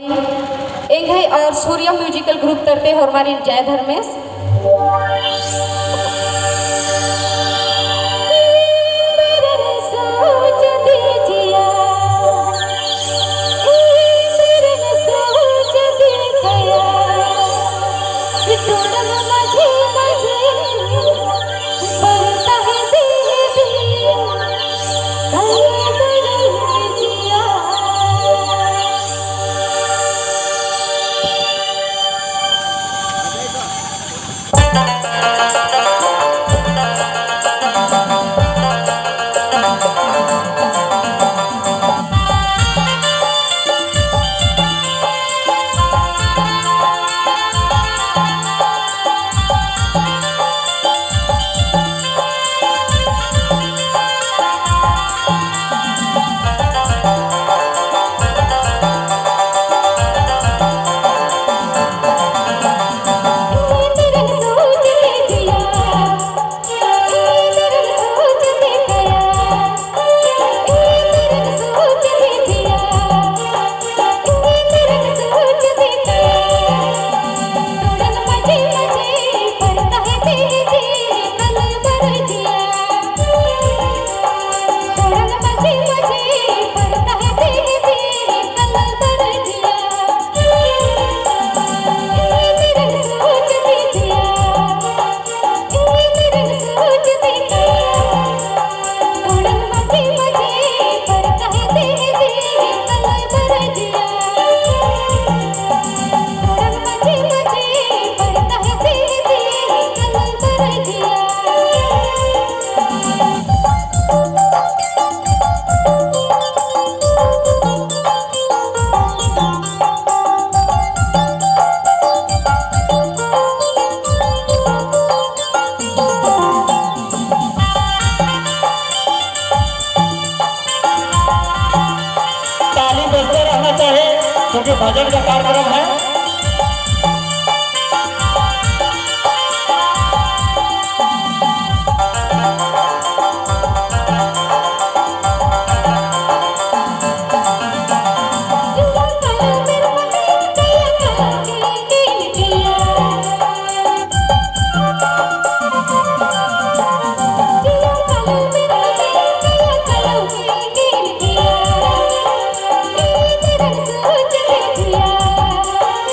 एंघई और सूर्य musical group तरते हमारी जय धर्मेश। क्योंकि भजन का कार्यक्रम है। Yeah.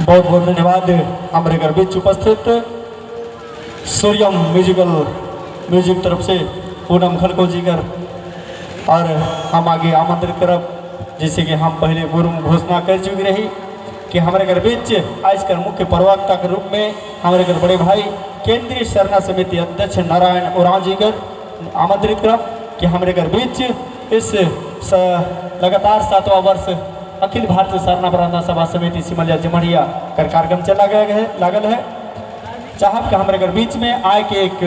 बहुत बहुत धन्यवाद हमारे घर बीच उपस्थित सूर्यम म्यूजिकल म्यूजिक तरफ से पूनम खलको जी कर। और हम आगे आमंत्रित करब, जैसे कि हम पहले पूर्व में घोषणा कर चुकी रही कि हमारे घर बीच आज कर मुख्य प्रवक्ता के रूप में हमारे घर बड़े भाई केंद्रीय सरना समिति अध्यक्ष नारायण उरांव जी कर आमंत्रित करब कि हमारे घर बीच इस लगातार 7वां वर्ष अखिल भारतीय सरना प्रार्थना सभा समिति सिमलिया जमड़िया कर कार्यक्रम चला गया है लागल है। चाहब कि हमारे घर बीच में आए के एक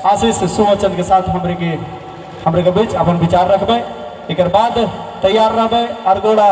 आशीष सुवचन के साथ हमरे के बीच अपन विचार रखबे। एक बाद तैयार रहबे अरगोड़ा